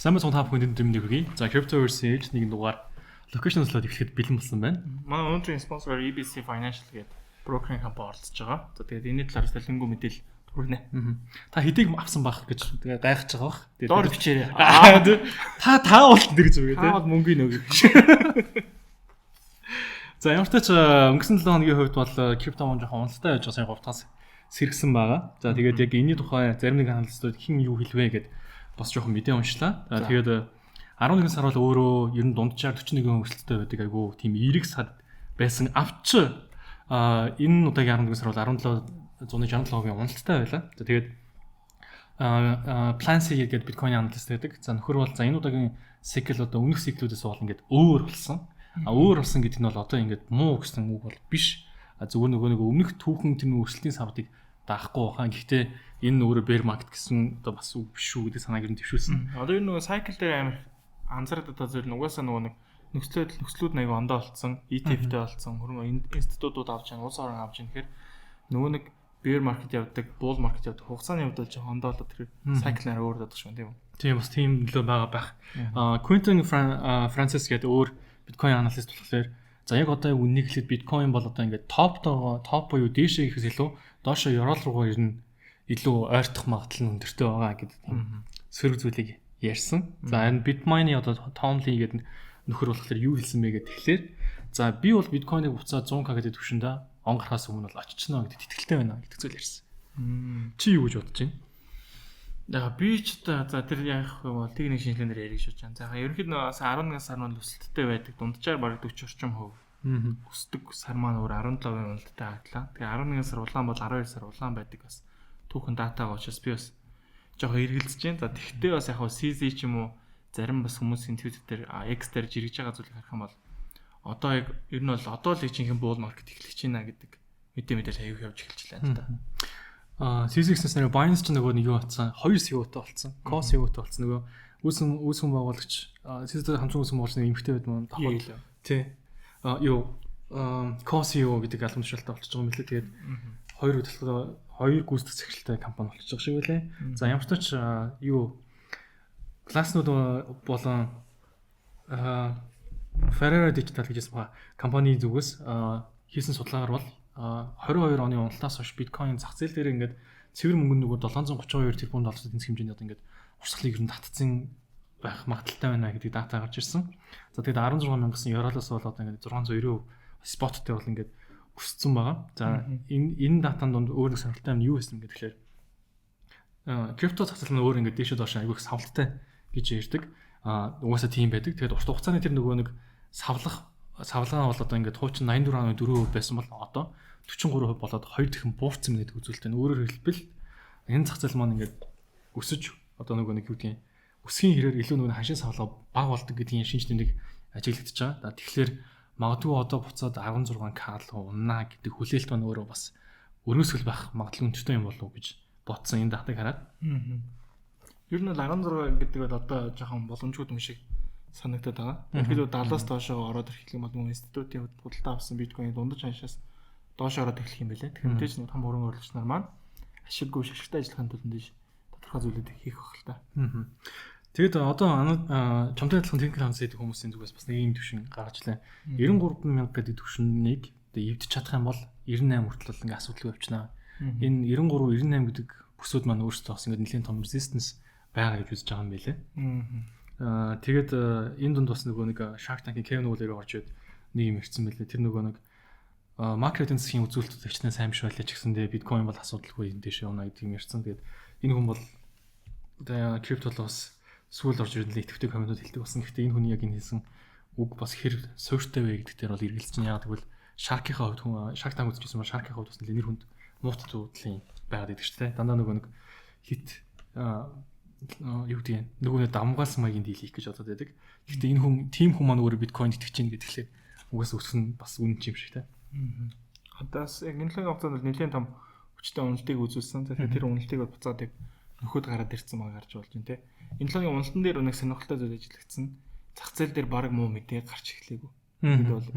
Сайн мэцхан та бүхэнд өдөр мэндийг хүргэе. За, Cryptoverse ээлж нэгэн дугаар location slot эхлэхэд бэлэн болсон байна. Манай өнөөдрийн спонсор EBC Financial гэдэг брокерийн компани оролцож байгаа. За, тэгээд энэний талаар солингөө мэдээлэл хүргэнэ. Та хэдийг авсан байх гэж тэгээ гайхаж байгаа бах. Тэгээд доор бичээрэй. Та та бол тэр гэж үгээ тий. Та бол мөнгөний нөгөө. За, ямар ч тач өнгөрсөн 7 хоногийн хувьд бол крипто мөн жоохон уналттай байж байгаа сая 3 дахаас сэргсэн байгаа. За, тэгээд яг энэний тухай зарим нэг аналистууд хэн юу хэлвэ гэд бас жоохон мэдээ уншлаа. За, тэгээд 11 сар бол өөрөө ер нь дунджаар 41% өсөлттэй байдаг, айгүй тийм эерэг сар байсан авч энэ удаагийн 11 сар бол 17.67% уналттай байлаа. За, тэгээд Plan C гэдэг биткойн аналист байдаг. За, нөхөр бол за энэ удаагийн cycle одоо өмнөх cycle үүдээс бол ингээд өөр болсон. А өөр болсон гэдэг нь бол одоо ингээд муу гэсэн үг бол биш. А зүгээр нөгөө нэг өмнөх түүхэн тэр өсөлтийн савдыг даахгүй хаа. Гэхдээ энэ нь өөрөө bear market гэсэн одоо бас үг биш шүү гэдэг санааг ер нь төвшүүлсэн. Одоо энэ нөгөө cycle дээр амар анзаардаг одоо зүйл нь угаасаа нөгөө нэг нөхцлүүд аягүй ондоо болцсон, ETF-тэй болцсон, хөрөнгө институтууд авч яана, улс орон авч яана гэхээр нөгөө нэг bear market явдаг, bull market явдаг хугацааны хувьд бол жоохон ондоо болоод тэр cycle нэр өөр байдаг шүү, тийм үү? Тийм, бас тийм нөлөө байгаа байх. Quentin Francis гэдэг өөр биткойн аналист болохоор за яг одоо үннийг хэлэхэд биткойн бол одоо ингээд топтойгоо топ буюу дээшээ гэхээс илүү доошоо ёроол руугаа ер нь илүү ойртох магадлал нь өндөртэй байгаа гэдэг тийм сөрөг зүйлийг ярьсан. За, энэ Bitmine-ы одоо Tom Lee гэдэг нөхөр болохоор юу хэлсэн бэ гэдэг тэгэхээр за би бол биткойныг буцаад 100K гэдэг түвшиндээ он гарахаас өмнө бол оччихно гэдэгт итгэлтэй байна гэдэг зүйл ярьсан. Чи юу гэж бодож байна? За, би ч одоо за тэр яах вэ бол техник шинжилгээнээр ярих гэж байна. За, ерөнхийдөө 11 сар нь өсөлттэй байдаг. Дунджаар бараг 40 орчим хувь өсдөг сар маань өөр 17% уналттай харагдлаа. Тэгээ 11 сар улаан бол 12 сар улаан байдаг бас түүхэн датагаа учраас би бас жоохон эргэлзэж байна. За, тэгтээ бас яг хав CZ ч юм уу зарим бас хүмүүсийн Twitter дээр, X дээр жиргэж байгаа зүйлийг харах юм бол одоо яг ер нь бол одоо л жинхэнэ bull market эхлэж байна гэдэг мэдээлэл аягүй явж эхэлж байна л да. CZ-ээс нэр Binance ч нөгөө нэг юу болсон? Хоёр CEO-тай болсон. Co-CEO-тай болсон. Нөгөө үүсгэн байгуулагч CZ хамтран үүсгэн байгуулагч нэг эмэгтэй байд мөн давхар. Тий. Юу Co-CEO гэдэг албан тушаалтай болчихж байгаа юм билээ. Тэгээд хоёр удирдлага, хоёр гүйцэтгэх захиралтай компани болчихж байгаа шиг байлээ. За, ямар ч тач юу Glassnode болон Ferrara Digital гэж байсан компани зүгээс хийсэн судалгаагаар бол 22 оны уналтаас хойш биткойн зах зээл дээр ингээд цэвэр мөнгө нөгөө 732 тэрбум долларын тэнцэх хэмжээний одоо ингээд урсгалыг ер нь татцсан байх магадлалтай байна гэдэг дата гарч ирсэн. За, тэгээд 16 мянган ёроолоос бол одоо ингээд 690% spot дээр бол ингээд өссөн байгаа. За, энэ датан дунд өөр нэг сонирхолтой юм юу байсан гэхээр крипто зах зээл нь өөр ингээд дээшээ доош айгүйх савлттай гэж ярьдаг. А угаасаа тийм байдаг. Тэгээд урт хугацааны тэр нөгөө нэг савлах савлгаа бол одоо ингээд хуучин 84.4% байсан бол одоо 43% болоод хоёр дахин буурсан гэдэг үзүүлэлт байна. Өөрөөр хэлбэл энэ зах зээл маань ингээд өсөж одоо нөгөө нэг юу гэдгийг өсгийн хэрээр илүү нөгөө ханшин савлгаа бага болдог гэдгийн шинж тэмдэг ажиглагдаж байгаа. Тэгэхээр магадгүй одоо буцаад 16K л унаа гэдэг хүлээлт маань өөрөө бас өрнөсгөл байх магадлал өндөртэй юм болов уу гэж бодсон энэ датаг хараад. Ер нь бол 16 гэдэг бол одоо жоохон боломжгүй юм шиг санагдаад байгаа. Ерөнхийдөө 70-аас доошоо ороод ирэх юм бол мөн институтийн худалдаа авсан биткойн дундаж ханшаас доош ороод эхлэх юм байлээ. Тэгэхээр мэдээж нэг том хөрөнгө оруулагч нар маань ашиггүй шашигтай ажиллахын тулд энэ тодорхой зүйлүүдийг хийх байх л та. Тэгээд одоо чамтай адилхан technical analysis хийдэг хүмүүсийн зүгээс бас нэг ийм төвшин гаргаж лээ. 93 мянга гэдэг төвшнийг одоо эвдэж чадах юм бол 98 хүртэл бол ингээ асуудалгүй явчихнаа. Энэ 93 98 гэдэг бүсүүд маань өөрсдөө бас ингээ нэлийн том resistance байгаа гэж үзэж байгаа юм байлээ. Тэгээд энэ дунд бас нөгөө нэг Shark Tank-ийн Kevin O'Leary орж ирээд нэг юм ярьсан байлээ. Тэр нөгөө нэг макро эдийн засгийн үзүүлэлтүүд хичнээн сайн биш байлаа ч гэсэндээ биткойн бол асуудалгүй энэ дэше явна гэдэг юм ярьсан. Тэгээд энэ хүн бол одоо крипто бол бас сүүл орж ирэн л идэвхтэй comment ууд хэлдэг болсон. Гэхдээ энэ хүний яг энэ хэлсэн үг бас хэр суурьтай вэ гэдэг дээр бол эргэлзэж байна. Яг тэгвэл Shark-ийн хувьд хүн Shark Tank үзчихсэн ба Shark-ийн хувьд бас нэр хүнд муут зүүдлийн байгаад идэг шүү дээ. Дандаа нөгөө нэг хит юу гэдэг юм нөгөө нэг давмгаалсан маягийн deal хийх гэж бодоод байдаг. Гэхдээ энэ хүн тийм хүн маань өөрөө биткойн итгэж чинь гэдэг тэгэхээр угаасаа өсөх нь бас үнэн юм шиг те. Одоос яг энэ логийн хугацаанд бол нэлээд том хүчтэй уналтыг үзүүлсэн. Тэгэхээр тэр уналтыг бол буцаад яг нөхөд гараад ирсэн байгаа гарч болж байна те. Энэ логийн уналтан дээр нэг сонирхолтой зүйл ажиллагдсан. Зах зээл дээр баг муу мэдээ гарч эхлэегүй. Бид бол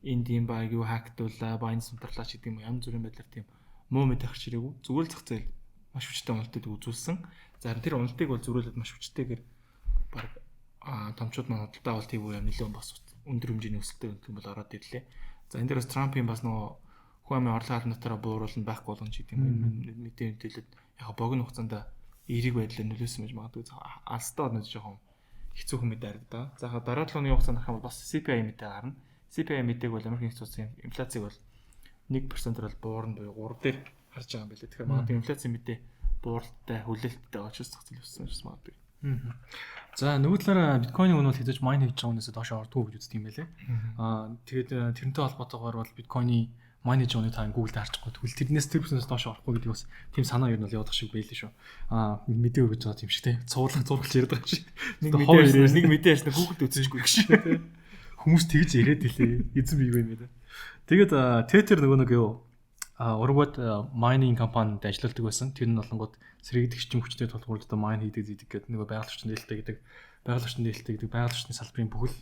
энд юм баг юу hack туулаа, Binance унтарлаа ч гэдэг юм янз бүрийн байдлаар тийм муу мэдээ гарч ирээгүй. Зүгээр л зах зээл маш хүчтэй уналтыг үзүүлсэн. За, тэр уналтыг бол зөрүүлээд маш хүчтэйгээр Баг томчууд маань худалдаа авалт хийв юм нэлээд бас өндөр хэмжээний өсөлттэй юм бол ороод ирлээ. За энэ дээр бас Трампын бас нөгөө хүн амын орлого албанатаараа бууруулна байхгүй болгоно ч гэдэг юм мэдээ мэдээлэлд яг богино хугацаанд эерэг байдлаар нөлөөсөн байж магадгүй. Алстаа бол жоохон хэцүү хүн мэдээ харагдаа. За дараа 7 өдрийн хугацаанд харах юм бол бас CPI мэдээ гарна. CPI мэдээг бол Америкийн нэгдсэн улсын инфляцийг бол 1%-аар бол буурна буюу 3 дээр харж байгаа юм байна лээ. Тэгэхээр магадгүй инфляцийн мэдээ бууралттай хүлээлттэй учраас зах зээл өссөн гэж магадгүй. За нөгөө талаараа биткойны үн бол хэзээ ч mine хийж байгаа үнээсээ доош ордгоо гэж үздэг юм байлээ. Тэгээд тэрнтэй холбоотойгоор бол биткойны mine хийж байгаа үнийг та Google дээр харчихгүй. Тэгвэл тэрнээс тэр бүснээс доош орохгүй гэдэг бас тийм санаа ер нь бол явуулах шиг байлээ шүү. Мэдээ өгöж байгаа юм шиг те. Цуудлах зургалж яриад байгаа шиг. Нэг мэдээ ярьсан, нэг мэдээ ярьсан Google-д үзчихгүй гэж. Хүмүүс тэгж яриад илээ. Эзэн бий юм бэ. Тэгээд Tether нөгөө нэг юу Уругвайд mining компанид ажилладаг байсан. Тэр нь болонгууд сэргийдэх эрчим хүчтэй тулгуурлаж одоо mine хийдэг зийдэг гэдэг нөгөө байгаль орчин нээлттэй гэдэг байгаль орчин нээлттэй гэдэг байгаль орчны салбарын бүхэл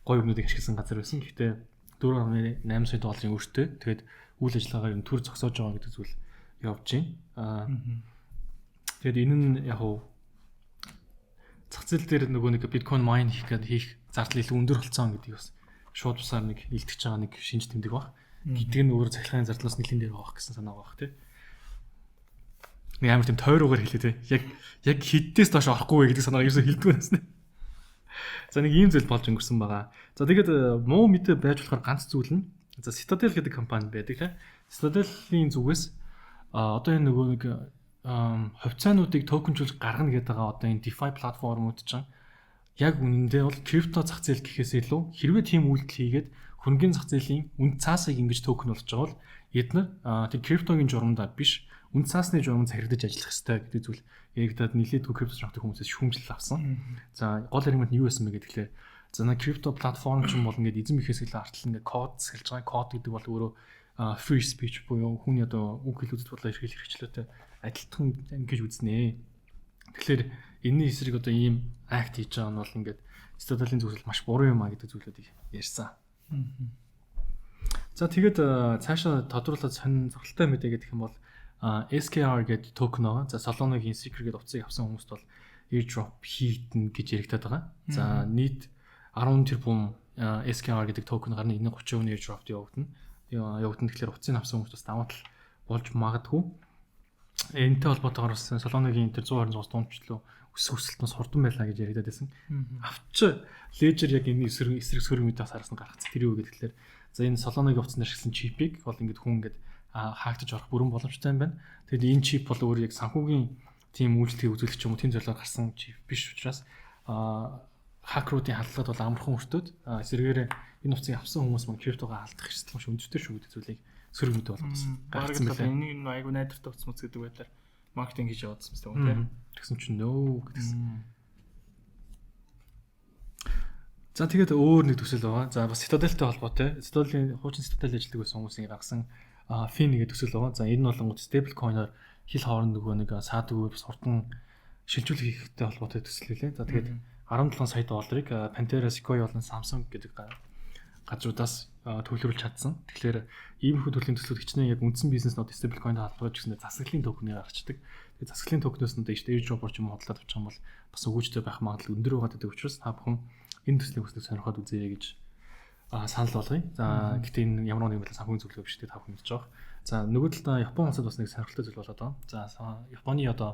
гоё юмнуудыг ашигласан газар байсан. Гэхдээ 4.8 сая долларын өртөө тэгээд үйл ажиллагаагаар нь төр зогсоож байгаа гэдэг зүйл явж байна. Тэгээд энэ нь яг уу зах зээл дээр нөгөө нэг биткойн mine хийх гэдэг хийх зардал илүү өндөр болсон гэдгийг бас шууд тусаар нэг илтгэж байгаа нэг шинж тэмдэг баг. Гэдэг нь өөр цахилгааны зардлаас нэлийн дээр байгаа гэсэн санаа байгаа тий. Нэг амар тийм тойруугаар хэлээ тий. Яг хиддээс доош орохгүй гэдэг санаагаар ерөөсөө хэлдэггүй байсан. За нэг ийм зүйл болж өнгөрсөн байгаа. За тэгээд муу мэдээ байж болохоор ганц зүйл нь за Citadel гэдэг компани байдаг тий. Citadel-ийн зүгээс одоо энэ нөгөө нэг хувьцаануудыг токенжуулж гаргана гэдэг байгаа одоо энэ DeFi платформуд чинь яг үнэндээ бол крипто зах зээл гэхээс илүү хэрвээ тийм үйлдэл хийгээд хөрөнгөний зах зээлийн үнд цаасыг ингэж токен болж байгаа бол эднэр тэр криптогийн журамдаа биш үнд цаасны журам захирагдаж ажиллах ёстой гэдэг зүйл яригадад нэлээдгүй крипто журмтай хүмүүсээс шүүмжлэл авсан. За гол аргумент нь юу байсан бэ гэхээр за на крипто платформ ч юм бол ингээд эзэн бихээс илүү артал ингээд код засгалж байгаа. Код гэдэг бол өөрөө free speech буюу хүний одоо үг хэл үзэл бодлоо эрхлэх эрхчлөөтэй адилтхан ингэж үзнэ. Тэгэхээр энэний эсрэг одоо ийм акт хийж байгаа нь бол ингээд Citadel-ийн зүйлс маш буруу юм а гэдэг зүйлүүдийг ярьсан. За тэгээд цаашаа тодруулаад сонин зохилтой мэдээ гэдэг юм бол SKR гэдэг токен байгаа. За Solana-гийн Secret гэдэг утсыг авсан хүмүүст бол airdrop хийтэн гэж яригдаад байгаа. За нийт 10 тэрбум SKR гэдэг токен гарна. Энэ 30% airdrop явагдана. Явагдана тэгэхээр утсыг авсан хүмүүст бас даваа тал болж магадгүй. Энэтэй холбоотойгоор бас Solana-гийн тэр 126 дундчлуу өсөх өсөлт нь хурдан байлаа гэж яригадаад байсан. Авч Ledger яг энэ эсрэг сөрөг мэдээ бас хараас нь гаргацсан. Тэр юу гэхээр за энэ Solana-гийн утсан дээр ашигласан чипийг бол ингээд хүн ингээд хаагдаж орох бүрэн боломжтой юм байна. Тэгэд энэ чип бол өөр яг санхүүгийн тийм үйлчлэгийг үзүүлэх ч юм уу тийм зорилгоор гарсан чип биш учраас хакеруудын халдлагад бол амархан өртөөд эсрэгээрээ энэ утсыг авсан хүмүүс мөн криптогоо алдах эрсдэл маш өндөртэй шүү гэдэг зүйлийг сөрөг мэдээ болгосон. Гаргацсан байлаа. Энийг нь айгу найдвартай утас муц гэдэг байдлаар маркетинг хийж яваадсан мэт тийм. Тэгсэн чинь нөө гэдгсэн. За тэгээд өөр нэг төсөл байгаа. За бас Citadel-тэй холбоотой. Citadel-ийн хуучин Citadel ажилладаг байсан хүмүүсийн гаргасан Fin гэдэг төсөл байгаа. За энэ нь болонгууд stable coin-оор хил хооронд нөгөө нэг саадаг бас хурдан шилжүүлэх хийхтэй холбоотой төсөл хэлээ. За тэгээд 17 сая долларыг Pantera, Sequoia болон Samsung гэдэг газруудаас төвлөрүүлж чадсан. Тэгэхээр иймэрхүү төрлийн төслүүд хичнээн яг үндсэн бизнес нод stable coin-тэй холбогдож гэснээр засаглалын токеныг гаргацдаг. Тэгээд засаглалын токеноос нь airdrop ч юм уу худалдаад авчих юм бол бас өгөөжтэй байх магадлал өндөр байгаа гэдэг учраас та бүхэн энэ төслийг хүсдэг сонирхоод үзье гэж санал болгоё. За гэхдээ энэ ямар нэгэн байдлаар санхүүгийн зөвлөгөө биш гэдэг та бүхэн мэдж байгаа. За нөгөө талдаа Япон улсад бас нэг сонирхолтой зүйл болоод байгаа. За Японы одоо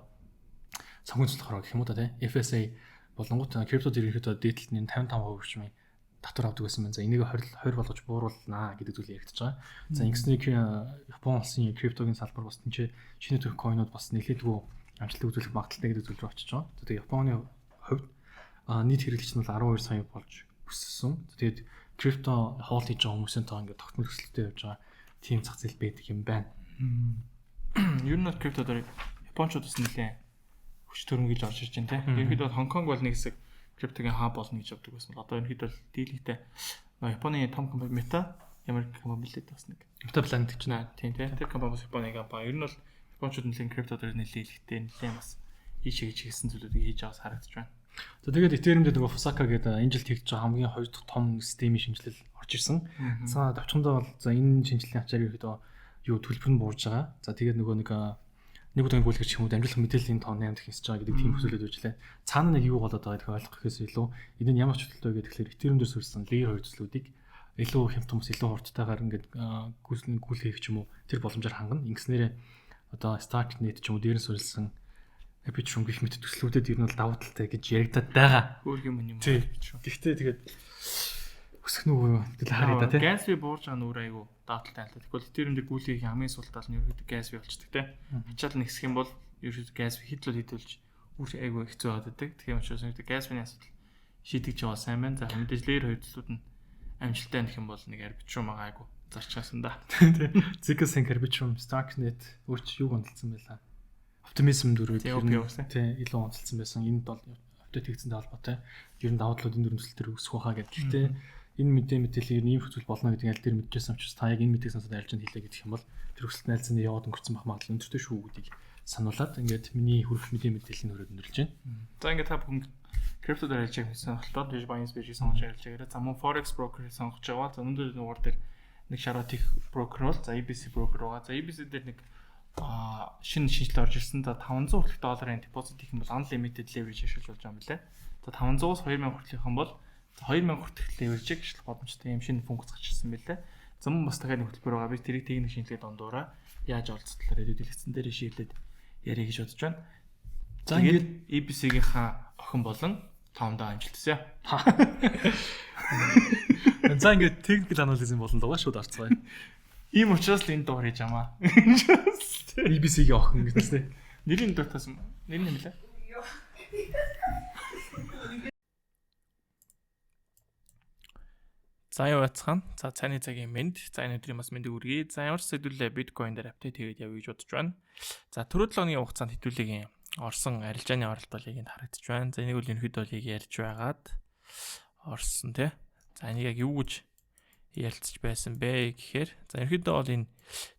санхүүгийн зөвлөх гэх юм уу та тий FSA болонгууд крипто ерөнхийдөө дээдлэлт нь 55% орчмын татвар авдаг байсан байна. За энийг 20 болгож бууруулнаа гэдэг зүйл яригдж байгаа. За ингэсний Япон улсын криптогийн салбар бас тэнцээ шинэ төрөх койнууд бас нэлээдгүй амжилт үзүүлэх магадлалтай гэдэг зүйл рүү очиж байгаа. Тэгээ Японы хувьд нийт хэрэглэгч нь бол 12 сая болж өссөн. Тэгээд крипто хоол хийж байгаа хүмүүсийн тоо ингээд тогтмол өсөлттэй явж байгаа тийм зах зээл байдаг юм байна. Ер нь крипто дээр японочууд бас нэлээд хүч төрөнгөж орж ирж байна те. Ерөнхийдөө Хонконг бол нэг хэсэг криптогийн хаб болно гэж явдаг байсан бол одоо ерөнхийдөө дийлэнхтэй Японы том компани Meta ямар компани билээ бас нэг Meta Planet гэж нэ тийм те. Тэр компани бас Японы компани. Ер нь бол японочууд нэлээд крипто дээр нэлээд илэгтэй нэлээд бас ийшээ гэж хийсэн зүйлүүдийг хийж байгаас харагдаж байна. За тэгээд Ethereum дээр нөгөө Fusaka гэдэг энэ жил тэгж байгаа хамгийн хоёр дахь том системийн шинжилэл орж ирсэн. За товчхондоо бол за энэ шинжилгээний ачаар ерөөдөө юу төлбөр нь буурж байгаа. За тэгээд нөгөө нэг Нэг удаагийн гүйлгэж юм уу дамжуулах мэдээллийн тоон 8 дахин өсөж байгаа гэдэг тийм төсөөлөд байжлаа. Цаана нэг юу болоод байгаа гэдгийг ойлгох гэхээс илүү энэ нь ямар ч хөтөлтэй гэдэг тэгэхээр Ethereum дээр суурьсан layer 2 төслүүдийг илүү хямдхан бас илүү хурдтайгаар ингээд гүйлгэх ч юм уу тэр боломжоор хангана. Ингэснээрээ одоо Starknet ч юм уу дээр нь суурилсан Arbitrum гэх мэт төслүүдэд ер нь бол давуу талтай гэж яригдаад байгаа. Хөөх юм юм. Гэхдээ тэгээд өсөх нь үгүй юу? Тэгэл харъя да тий. Gas fee буурж байгаа нь өөр айгу давуу талтай л та. Тэгвэл Ethereum дээр гүйлгээх хамгийн сул тал нь ерөөдөө gas fee болчдөг тий. Ачаал нэгсэх юм бол ерөөдөө gas fee хэдлүүл үр айгу хэцүү байгаад байдаг. Тэгэхээр учраас ерөөдөө gas fee-ний асуудал шийдэж байгаа сайн байна. За мэдээж layer 2 төслүүд нь амжилттай нэх юм бол нэг Arbitrum байгаа айгу зарчаасан да. Тий. zkSync, Arbitrum, Starknet өөр чи юуг онцлсан байлаа? Optimism дөрвийг тий илүү онцлсан байсан. Энд бол update хийгдсэнтэй холбоотой. Ер нь давуу талууд энэ дөрвөн төсөл төр өсөх байхаа гэдэг. Гэхдээ энэ мэдээлэл ер нь ийм зүйл болно гэдгийг аль дээр мэдчихсэн учраас та яг энэ мэдээг сонсоод арилжаанд хийлээ гэдэг юм бол тэр өсөлт найзны яваад өнгөрцөн байх магадлал өндөртэй шүү гэдгийг сануулад ингээд миний хүрэх мэдээллийн хүрээд өндөрлөж байна. За ингээд та бүхэн крипто дээр арилжааг хийсэн сонголтоор Binance биржийг сонгож арилж байгаарай. За мөн Forex broker-ыг сонгож байгаа. За өнөөдөр дугаар дээр нэг шараад их брокер бол за ABC broker байгаа. За ABC дээр нэг шинэ шинжилэл орж ирсэн. За 500 хүртэлх долларын депозит хийх юм бол unlimited leverage ашиглаж болж байгаа юм билээ. За 500-аас 2000 хүртэлх юм бол 2000 хүртэлх leverage-ийг ашиглах боломжтой юм шинэ функц гарч ирсэн билээ. За мөн бас дахиад нэг хөтөлбөр байгаа. Би тэрийг техник шинжилгээ дундуураа яаж оролцох талаар хэлээд дэлгэцэн дээр шийдлээд яриа гэж бодож байна. За ингээд ABC-гийнхаа охин болон тоомдоо амжилт хүсье. За ингээд техникэл анализын болон даа шууд орцгоё. Ийм учраас л энэ дугаар хийж амаа. ABC-гийн охин гэсэн тийм. Нэрийн дуртаас нэр нь юм лээ. За юу бацхан. За цайны цагийн мэнд. За энэ өдрийн бас мэндийг хүргэе. За ямар ч сэдвүүлээ биткойн дээр апдейт хийгээд явъя гэж бодож байна. За түрүү 7 хоногийн хугацаанд хэдүүлэгийн орсон арилжааны оролт бол яг энд харагдаж байна. За энийг бол ерөнхийдөө бол яг ярьж байгаад орсон тий. За энийг яг юу гэж ярилцж байсан бэ гэхээр за ерөнхийдөө бол энэ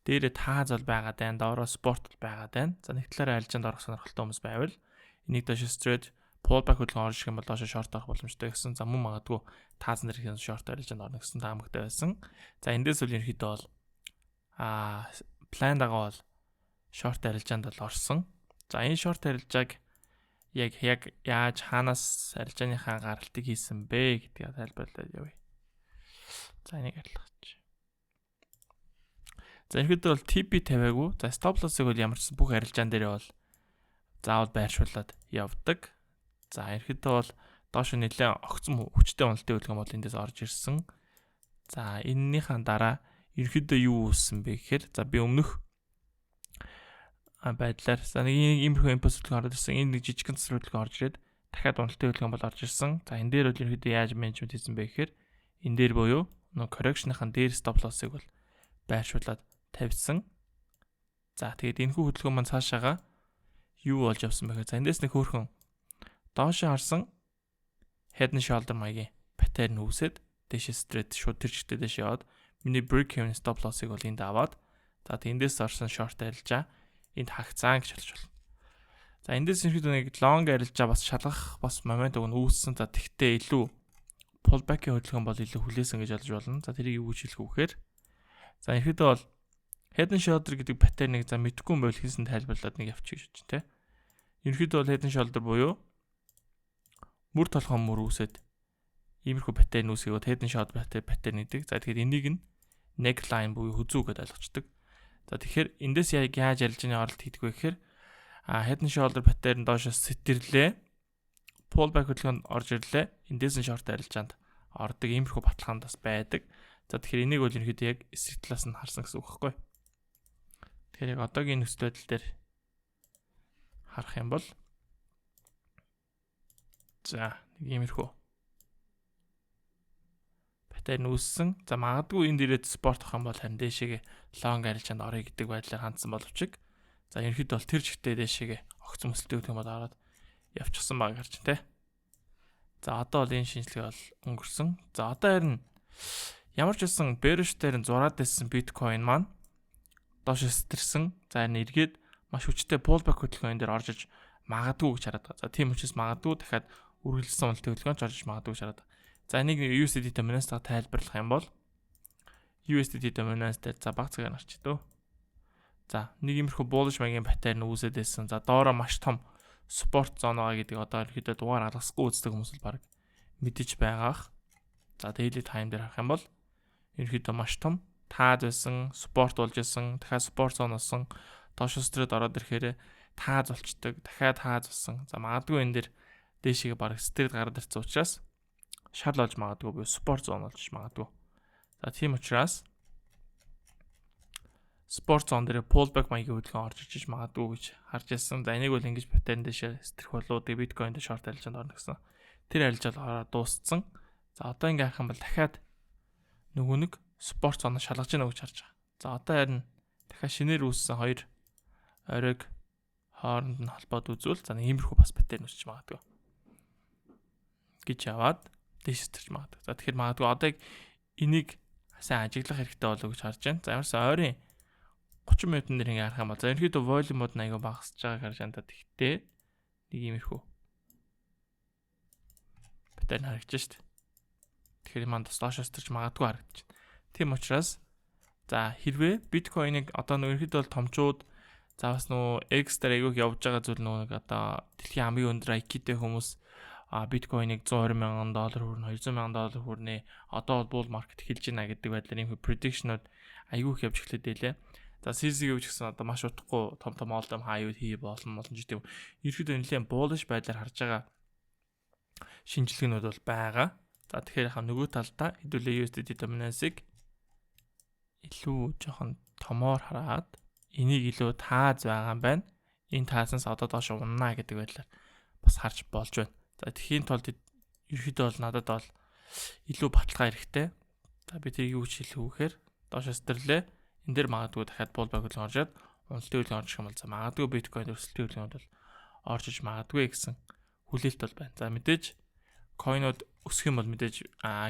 дээрээ тааз бол байгаад байна. Доороо спорт бол байгаад байна. За нэг талаараа арилжаанд орох сонирхолтой хүмүүс байвал энийг доош стрээд pullback хөдөлгөөн орж ирэх юм бол доош шорт орох боломжтой гэсэн. За мөн магадгүй таазан дээр хийсэн шорт арилжаанд орно гэсэн таамагтай байсан. За эндээс бол ерөнхийдөө бол план дагаа бол шорт арилжаанд бол орсон. За энэ шорт арилжааг яг яаж хаанаас арилжааныхаа гаралтыг хийсэн бэ гэдгийг тайлбарлаад явъя. За энийг арилгач. За ерөнхийдөө бол TP тавиагүй. За stop loss-ыг бол ямар ч бүх арилжаан дээрээ бол заавал байршуулад явдаг. За ерөнхийдөө бол доош нэлээд огцом хүчтэй уналтын хөдөлгөөн бол эндээс орж ирсэн. За энэнийхээ дараа ерөнхийдөө юу үүссэн бэ гэхээр за би өмнөх байдлаар за нэг иймэрхүү импульс хөдөлгөөн ороод ирсэн. Энэ нэг жижигхэн цэцэр хөдөлгөөн орж ирээд дахиад уналтын хөдөлгөөн бол орж ирсэн. За энэ дээр бол ерөнхийдөө яаж менежмент хийсэн бэ гэхээр энэ дээр буюу нөө correction-ийн дээр stop loss-ыг бол байршуулад тавьсан. За тэгээд энэхүү хөдөлгөөн маань цаашаага юу болж явсан бэ гэхээр за эндээс нэг хөөрхөн доошоо харсан head and shoulder маягийн pattern үүсээд дээшээ straight шууд тэр чигтээ дээшээ яваад миний break even stop loss-ыг бол энд аваад за тэндээс орсон short арилжаа энд хагцаан гэж хэлж болно. За эндээс ерөнхийдөө нэг long арилжаа бас шалгах бас момент өгнө үүссэн. За тэгтээ илүү pullback-ийн хөдөлгөөн бол илүү хүлээсэн гэж ойлгож болно. За тэрийг юу гэж хэлэх вэ гэхээр за ерөнхийдөө бол head and shoulder гэдэг pattern-ыг за мэдгүй юм байвал хийсэн тайлбарлаад нэг явчих гэж бодчих тий. Ерөнхийдөө бол head and shoulder буюу мөр толгой мөр үүсээд иймэрхүү pattern үүсгэв head and shoulder pattern гэдэг. За тэгэхээр энийг нь neckline буюу хүзүү гэдээ ойлгочдөг. За тэгэхээр эндээс яг яаж арилжааны оролт хийдэг вэ гэхээр head and shoulder pattern доошо сэтэрлээ. Pullback хөдөлгөөнд орж ирлээ. Эндээс нь short арилжаанд ордог иймэрхүү баталгаанд бас байдаг. За тэгэхээр энийг бол ерөнхийдөө яг эсрэг талаас нь харсан гэсэн үг байхгүй. Тэгэхээр яг одоогийн нөхцөл байдал дээр харах юм бол за нэг иймэрхүү pattern үүссэн. За магадгүй энд ирээд support авах юм бол харин дээшээгээ long арилжаанд орё гэдэг байдлаар хандсан боловч за ерөнхийдөө бол тэр чигтээ дээшээгээ огцом өсөлттэй гэх юм бол ороод явчихсан баг харж байна те. За одоо бол энэ шинжилгээ бол өнгөрсөн. За одоо харин ямар ч байсан bearish дээр нь зураад байсан биткойн маань доош сэтэрсэн. За харин эргээд маш хүчтэй pullback хөдөлгөөн энэ дээр орж иж магадгүй гэж хараад байгаа. За тийм учраас магадгүй дахиад үргэлжлсэн уналтын хөдөлгөөн ч орж иж магадгүй гэж хараад байгаа. За энийг USDT dominance-тайгаа тайлбарлах юм бол USDT dominance дээр за баг цагаар нарч дөө. За, нэг иймэрхүү bullish маягийн pattern үүсээд байсан. За, доороо маш том support zone байгаа гэдэг одоо ерөөдөө дугаар алгасгүй үздэг хүмүүс л баг мэдэж байгаах. За, daily time дээр харах юм бол ерөөдөө маш том тааз байсан, support болж исэн, дахиад support zone болсон, доош сэтрээд ороод ирэхээр тааз болчдөг, дахиад тааз болсон. За, магадгүй энэ дэр дээшээ баг сэтрээд гараад ирсэн учраас шал болж магадгүй буюу support zone болж магадгүй. За, тийм учраас support zone дээр pullback маягийн хөдөлгөөн орж иж магадгүй гэж харж ирсэн. За, энийг бол ингэж pattern дэшээ сэтрэх болов, тэгээ биткойн дээр short арилжаанд орно гэсэн. Тэр арилжаа ороод дууссан. За, одоо ингэ харах юм бол дахиад нөгөө нэг support zone шалгаж гинэ гэж харж байгаа. За, одоо харин дахиад шинээр үүссэн хоёр оройг хооронд нь холбоод үзвэл, за, нэг иймэрхүү бас pattern үүсч магадгүй гэж яваад дээш сэтэрч магадгүй. За, тэгэхээр магадгүй одоо яг энийг сайн ажиглах хэрэгтэй болов уу гэж харж байна. За, ямарсан ойрын 30 минутын дээр ингээ харах юм бол, за, ерөнхийдөө volume ууд нь айгүй багасж байгааг харж байна та. Тэгтээ нэг иймэрхүү pattern харагдаж шít. Тэгэхээр маань бас доош өсөрч магадгүй харагдаж байна. Тийм учраас, за, хэрвээ биткойныг одоо нөө ерөнхийдөө бол томчууд, за, бас нөө X дээр айгүйх явж байгаа зүйл, нөө нэг одоо дэлхийн хамгийн өндөр IQ-тэй хүмүүс биткойныг 120 мянган доллар хүрнэ, 200 мянган доллар хүрнэ. Одоо бол bull market эхэлж байна гэдэг байдлаар ийм prediction-ууд айгүйх явж эхлэв дээ лээ. За, CZ гэж гэсэн одоо маш удахгүй том том all time high-ууд хий болно ч гэдэг юм. Ерөнхийдөө нэлээд bullish байдлаар харж байгаа шинжилгээнүүд бол байгаа. За, тэгэхээр хаа нөгөө талдаа хэдүүлээ USDT dominance-ыг илүү жоохон томоор хараад энийг илүү тааз байгаа юм байна. Энэ таазнаас одоо доош унана гэдэг байдлаар бас харж болж байна. За, тэгэхийн тулд ерөөхдөө бол надад бол илүү баталгаа хэрэгтэй. За, би тэрийг юу гэж хэлэх вэ гэхээр доош сэтэрлээ. Энэ дээр магадгүй дахиад pullback хөдөлгөөн оржоод уналтын хөдөлгөөн орж ирэх юм бол, за, магадгүй биткойн өсөлтийн хөдөлгөөнд бол орж иж магадгүй гэсэн хүлээлт бол байна. За, мэдээж coin ууд өсөх юм бол мэдээж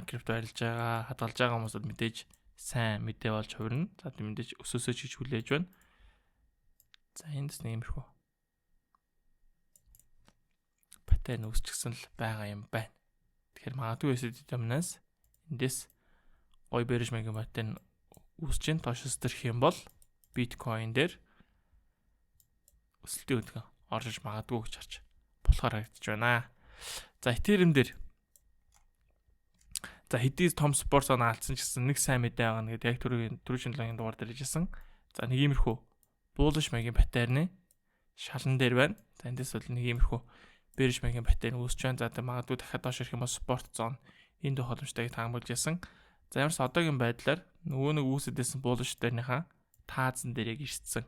крипто арилж байгаа, хадгалж байгаа хүмүүс бол мэдээж сайн мэдээ болж хувирна. За, мэдээж өсөөсөө ч гэж хүлээж байна. За, энд нэг иймэрхүү pattern үүсчихсэн л байгаа юм байна. Тэгэхээр магадгүй USDT dominance эндээс гоё bearish маягийн pattern үүсэж чинь доош сэтрэх юм бол биткойн дээр өсөлтийн хөдөлгөөн орж иж магадгүй гэж харж болохоор харагдаж байна. За, Ethereum дээр, за, хэдий том support zone алдсан ч гэсэн нэг сайн мэдээ байгаа нэгэд яг түрүүшин 7-гийн дугаар дээр хэлжсэн. За, нэг иймэрхүү bullish маягийн pattern ы шалан дээр байна. За, эндээс бол нэг иймэрхүү bearish маягийн pattern үүсэж байна. За, тэг магадгүй дахиад доош ирэх юм бол support zone энд боломжтойг таамаглаж ясан. За, ямарс одоогийн байдлаар нөгөө нэг үүсэдсэн bullish дээрнийхаа таазан дээр яг ирсэн.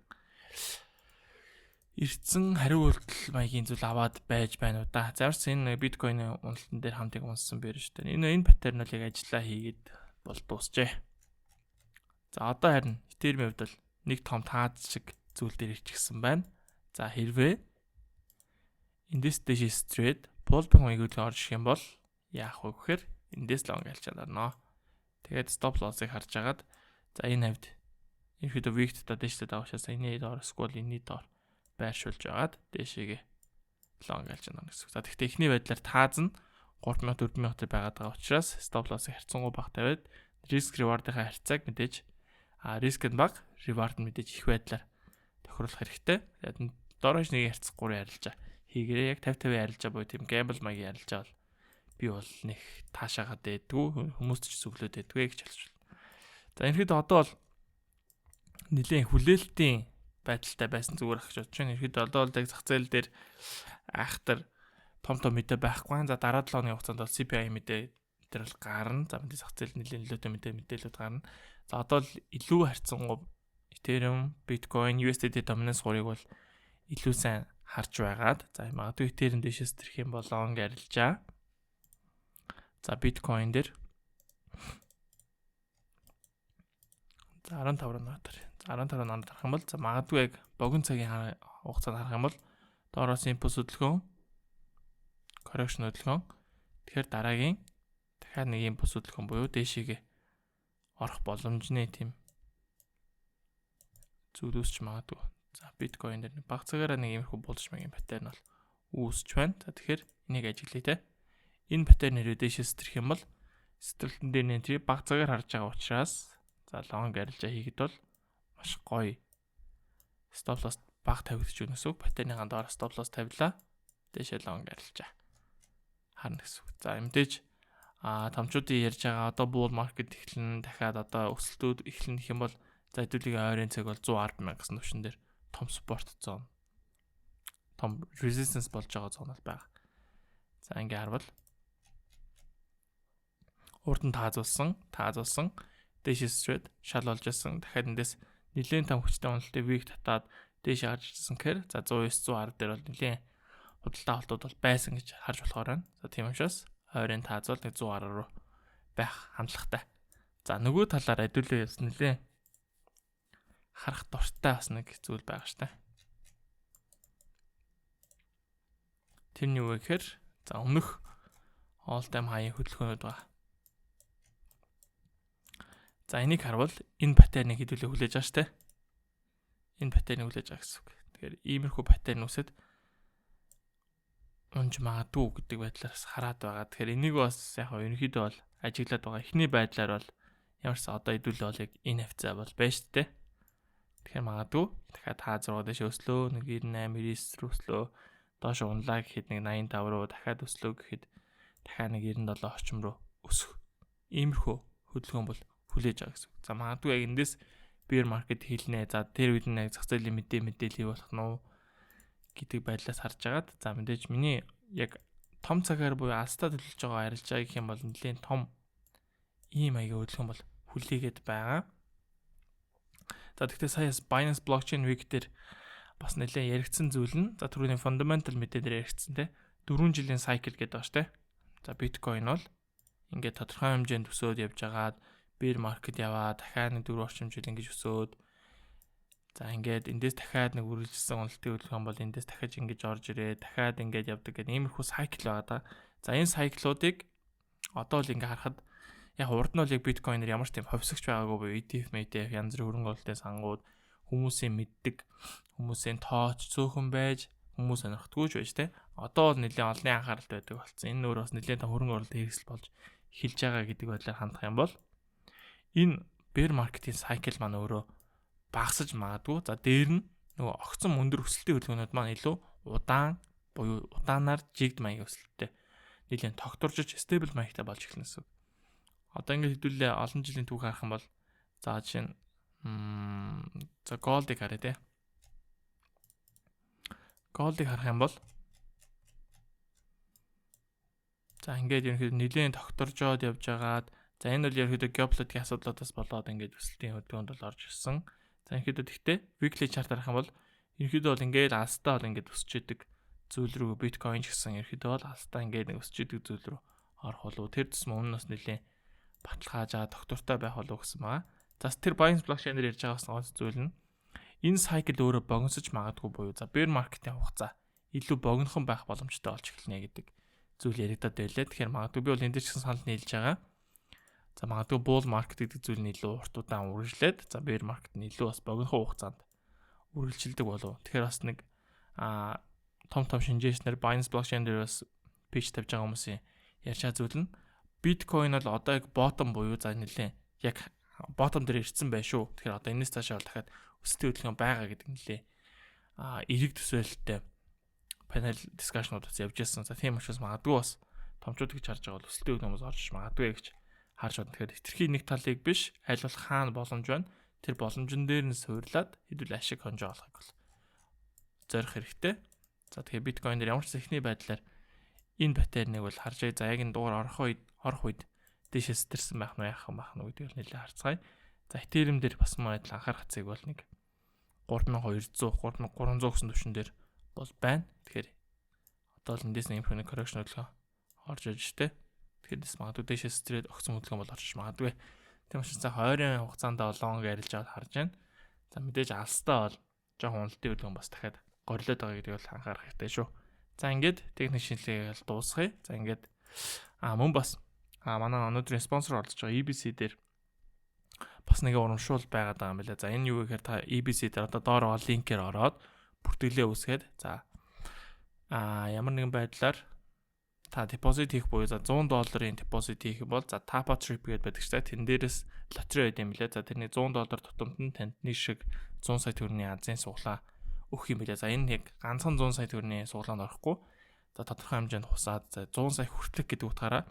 Ирсэн хариу үйлдэл маягийн зүйл аваад байж байна уу да. За, ямарс энэ биткойны уналтан дээр хамтыг унсан bearish дээ. Энэ pattern бол яг ажиллаа хийгээд бол дуусчээ. За, одоо харин Ethereum-ийн хувьд бол нэг том тааз шиг зүйл дээр ирчихсэн байна. За, хэрвээ эндээс дэш straight pullback маяг орж ирэх юм бол яах вэ гэхээр эндээс long арилжаанд орно. Тэгээд stop loss-ыг харж агаад, за, энэ хавьд ерөөдөө wick та дээшээ даваашаас энэний доор эсвэл энэний доор байршуулж агаад дээшээгээ long арилжаанд орно гэсэн. За, тэгэхдээ эхний байдлаар тааз нь 3000 4000 байгаад байгаа учраас stop loss-ыг харьцангуй бага тавиад risk reward-ын харьцааг мэдээж risk нь бага, reward нь мэдээж их байдлаар тохируулах хэрэгтэй. Тэгээд дорож нэг харьцах 3 арилжаа хийгээрээ яг 50 50 арилжаа буюу тийм gamble маягийн арилжаа бол би бол нэг таашаагаад байдгүй, хүмүүст ч зөвлөд байдгүй гэж хэлж байна. За, ерөнхийдөө одоо бол нэлээд хүлээлтийн байдалтай байсан зүгээр ах гэж бодож байна. Ерөнхийдөө одоо бол яг зах зээл дээр айхтар том том мэдээ байхгүй. За, дараа 7 хоногийн хугацаанд бол CPI мэдээ тэр бол гарна. За, мэдээ зах зээл нэлээд нөлөөтэй мэдээлэлүүд гарна. За, одоо л илүү харьцангуй Ethereum, Bitcoin, USDT dominance гурыг бол илүү сайн харж байгаад, за, магадгүй Ethereum дэшээс тэрх юм бол long арилжаа. За, Bitcoin дээр, за, 15 руу натар. За, 15 руу нанд харах юм бол, за, магадгүй яг богино цагийн хугацаанд харах юм бол доороос импульс хөдөлгөөн, correction хөдөлгөөн. Тэгэхээр дараагийн дахиад нэг импульс хөдөлгөөн буюу дээшээгээ орох боломжны тийм зүйл үүсч магадгүй. За, биткойн дээр баг цагаараа нэг иймэрхүү bullish маягийн pattern бол үүсч байна. За, тэгэхээр энийг ажиглая те. Энэ pattern нэрээ дээшээ сэтрэх юм бол сэтрэлтэн дээр нэ баг цагаар харж байгаа учраас, за, long арилжаа хийхэд бол маш гоё. Stop loss баг тавигдчих өгнө гэсэн үг. Pattern ныхаа доор stop loss тавилаа. Дээшээ long арилжаа харна гэсэн үг. За, мэдээж томчуудын ярьж байгаа одоо bull market эхлэн, дахиад одоо өсөлтүүд эхлэн гэх юм бол за, хэдүүлгийн ойрын цаг бол 110 мянга гэсэн түвшин дээр том support zone, том resistance болж байгаа zone бол байгаа. За, ингээ харвал урд нь таазуулсан, таазуулсан, дээшээ straight шал болж исэн. Дахиад эндээс нэлээд том хүчтэй уналтыг wick татаад дээш гарч ирсэн гэхээр за, 109, 110 дээр бол нэлээд худалдаа авалтууд бол байсан гэж харж болохоор байна. За, тийм учраас ойрын таазуул нэг 110 руу байх хандлагатай. За, нөгөө талаар хэдүүлээ бас нэлээд харах дуртай бас нэг зүйл байгаа штэ. Тэр нь юу вэ гэхээр за, өмнөх all time high-ийн хөдөлгөөнүүд байгаа. За, энийг харвал энэ pattern ыг хэдүүлээ хүлээж байгаа штэ. Энэ pattern ыг хүлээж байгаа гэсэн үг. Тэгэхээр иймэрхүү pattern үүсэд унж магадгүй гэдэг байдлаас хараад байгаа. Тэгэхээр энийг бас яг нь ерөнхийдөө бол ажиглаад байгаа. Эхний байдлаар бол ямар ч одоо хэдүүлээ бол яг энэ хавцаа бол байна шүү дээ. Тэгэхээр магадгүй дахиад та 6 дэш өслөө, нэг 98, 99 рүү өслөө, доош унлаа гэхэд нэг 85 руу дахиад өслөө гэхэд дахиад нэг 97 орчим руу өсөх. Иймэрхүү хөдөлгөөн бол хүлээж байгаа гэсэн. За, магадгүй яг эндээс bear market хийлнэ. За, тэр үед нь яг зах зээлийн мэдээлэл болох нь уу гэдэг байдлаас харж агаад, за, мэдээж миний яг том цагаар буюу алстаа төлөөлж байгаа арилжаа гэх юм бол нэлээд том ийм маягийн хөдөлгөөн бол хүлээгээд байгаа. За, тэгтээ сая Binance Blockchain Week дээр бас нэлээд яригдсан зүйл нь, за, түрүүний fundamental мэдээ дээр яригдсан те, 4 жилийн cycle гэдэг байгаа штэ. За, биткойн бол ингээд тодорхой хэмжээнд өсөөд явж агаад bear market яваа, дахиад нэг 4 орчим жил ингэж өсөөд, за, ингээд эндээс дахиад нэг үргэлжилсэн уналтын хөдөлгөөн бол эндээс дахиад ингэж орж ирээ, дахиад ингээд явдаг гэдэг иймэрхүү cycle байгаа да. За, энэ cycle уудыг одоо л ингээ харахад яг урд нь бол яг биткойноор ямар ч тийм хувьсагч байгаагүй буюу ETF, ETF, янз бүрийн хөрөнгө оруулалтын сангууд хүмүүсийн мэддэг, хүмүүсийн тооч цөөхөн байж, хүмүүс сонирхдаггүй ч байж те. Одоо бол нэлээд олонний анхааралд байдаг болсон. Энэ нөр бас нэлээд хөрөнгө оруулалт хэрэгсэл болж эхэлж байгаа гэдэг байдлаар хандах юм бол энэ bear market-ийн cycle маань өөрөө багасаж магадгүй. За, дээр нь нөгөө огцон өндөр өсөлтийн хөдөлгөөнүүд маань илүү удаан буюу удаанаар жигд маягийн өсөлттэй нэлээд тогтворжиж, stable маягтай болж эхэлнэ гэсэн. Одоо ингээд хэдүүлээ олон жилийн түүх харах юм бол, за, жишээ нь, за, gold-ыг харъя те. Gold-ыг харах юм бол, за, ингээд ерөнхийдөө нэлээд тогтворжоод явж байгаад, за, энэ бол ерөнхийдөө геополитикийн асуудлуудаас болоод ингээд өсөлтийн хөдөлгөөнд бол орж ирсэн. За, ерөнхийдөө тэгтээ weekly chart харах юм бол ерөнхийдөө бол ингээд алстаа бол ингээд өсч идэг зүйл рүү, биткойн ч гэсэн ерөнхийдөө бол алстаа ингээд нэг өсч идэг зүйл рүү орох болов. Тэр тусам өмнө нь бас нэлээд баталгаажаа доктортой байх болов гэсэн байгаа. За, тэр Binance blockchain дээр ярьж байгаа бас онц зүйл нь энэ cycle өөрөө богиносож магадгүй буюу за, bear market-ийн хугацаа илүү богинохон байх боломжтой болж эхэлнэ гэдэг зүйл яригадад байлаа. Тэгэхээр магадгүй би бол энэ дээр ч гэсэн санал нийлж байгаа. За, магадгүй bull market гэдэг зүйл нь илүү урт удаан үргэлжлээд, за, bear market нь илүү бас богинохон хугацаанд үргэлжилдэг болов. Тэгэхээр бас нэг том том шинжээчнэр Binance blockchain дээр бас pitch тавьж байгаа хүмүүсийн ярьж байгаа зүйл нь биткойн бол одоо яг bottom буюу за, нэлээ яг bottom дээр ирсэн байх шүү. Тэгэхээр одоо энэс цаашаа бол дахиад өсөлтийн хөдөлгөөн байгаа гэдэг нэлээ эерэг төсөөлөлттэй panel discussion ууд бас явж байсан. За, тийм учраас магадгүй бас томчууд гэж харж байгаа бол өсөлтийн хөдөлгөөн орж магадгүй гэж харж байна. Тэгэхээр хэтэрхий нэг талыг биш, аль болох хаана боломж байна. Тэр боломжн дээр нь суурлаад хэдүүл ашиг хонжоо олохыг бол зорих хэрэгтэй. За, тэгэхээр биткойн дээр ямар ч эхний байдлаар энэ pattern ыг бол харж бай. За, яг энэ дугаар орох үед дээшээ сэтэрсэн байх нь яах юм байх нь гэдгийг нэлээд харцгаая. За, Ethereum дээр бас мөн адил анхаарах цэг бол нэг 3200, 3300 гэсэн түвшин дээр бол байна. Тэгэхээр одоо л эндээс нэг юм correction хөдөлгөөн орж иж штэ. Тэгэхээр дэс магадгүй дээшээ сэтрээд огцон хөдөлгөөн бол орж магадгүй. Тийм учраас за, ойрын хугацаанд long арилж аваад харж байна. За, мэдээж алстаа бол жоохон уналтын хөдөлгөөн бас дахиад горлоод байгаа гэдгийг бол анхаарах хэрэгтэй шүү. За, ингээд техник шинжилгээг бол дуусгая. За, ингээд мөн бас манай өнөөдрийн спонсор оролцож байгаа EBC дээр бас нэг урамшуул байгаад байгаа юм байна. За, энэ юу гэхээр та EBC дээр одоо доор линкээр ороод бүртгэлээ үүсгээд, за, ямар нэгэн байдлаар Та депозит хийх буюу за 100 долларын депозит хийх юм бол за Tapa Trip гэдээ байдаг ч та тэн дээрээс лотерей байд юм лээ. За тэрний 100 доллар тутамд нь танд нэг шиг 100 сая төгрөгийн азийн суглаа өгөх юм билээ. За энэ яг ганцхан 100 сая төгрөгийн суглаанд орохгүй. За тодорхой хэмжээнд хусаад за 100 сая хүртэлх гэдэг утгаараа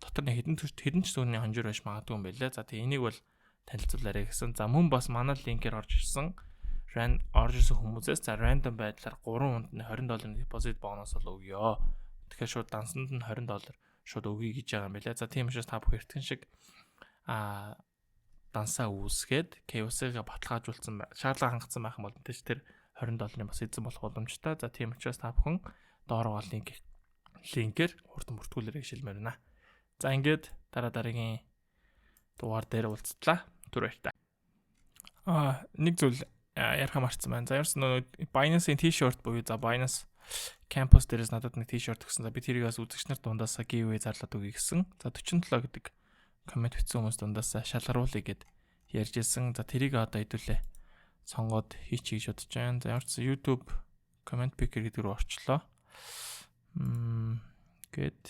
дотор нь хэдэн хэдэн ч төгрөгийн хонжир байж магадгүй юм байлээ. За тэгээ энийг бол танилцуулаарай гэсэн. За мөн бас манай линкээр орж ирсэн ран орж ирсэн хүмүүсээс за random байдлаар 3 хүнд нь 20 долларын депозит бонус бол өгөө. Тэгэхээр шууд дансанд нь 20 доллар шууд өгье гэж байгаа юм билээ. За тийм учраас та бүхэн эртхэн шиг дансаа үүсгээд KYC-га баталгаажуулсан шаардлага хангацсан байх юм бол мэдээж тэр 20 долларын бас эзэн болох боломжтой. За тийм учраас та бүхэн доор байгаа линкээр хурдан бүртгүүлээрэй гэж хэлмээр байна. За ингээд дараа дараагийн дугаар дээр уулзтлаа. Түр баяртай. Нэг зүйл ярих марцсан байна. За ямарсан нөгөө Binance-ийн t-shirt буюу за Binance Campus дээрээс надад нэг t-shirt өгсөн. За би тэрийг бас үзэгч нар дундаас giveaway зарлаад өгье гэсэн. За 47 гэдэг коммент бичсэн хүмүүс дундаас шалгаруулъя гэд ярьж исэн. За тэрийг одоо хэдүүлээ сонгоод хийчихье гэж бодож байна. За ямар ч YouTube comment picker гэдэг рүү орчлоо. Гэт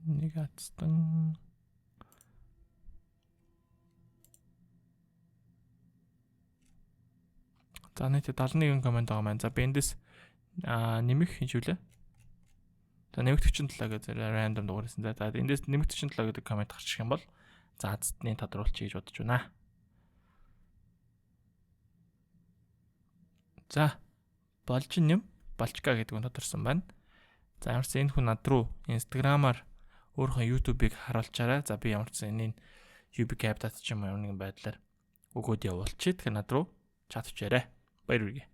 нэг ацтан. За нийтдээ 71 коммент байгаа маань. За би эндээс нэмэх хийж үлээ. За нэмэх 47 гэж random дугаар хийсэн. За эндээс нэмэх 47 гэдэг коммент гарчих юм бол за азтны тодруулчих гэж бодож байна. За болж нэм болчка гэдэг нь тодорсон байна. За ямар ч энэ хүн над руу Instagram-аар өөрийнхөө YouTube-ыг харуулчаарай. За би ямар ч энэний UB CapCut ч юм уу ямар нэгэн байдлаар өгөөд явуулчих. Тэгэхээр над руу чат бичээрэй. Баяр хүргэе.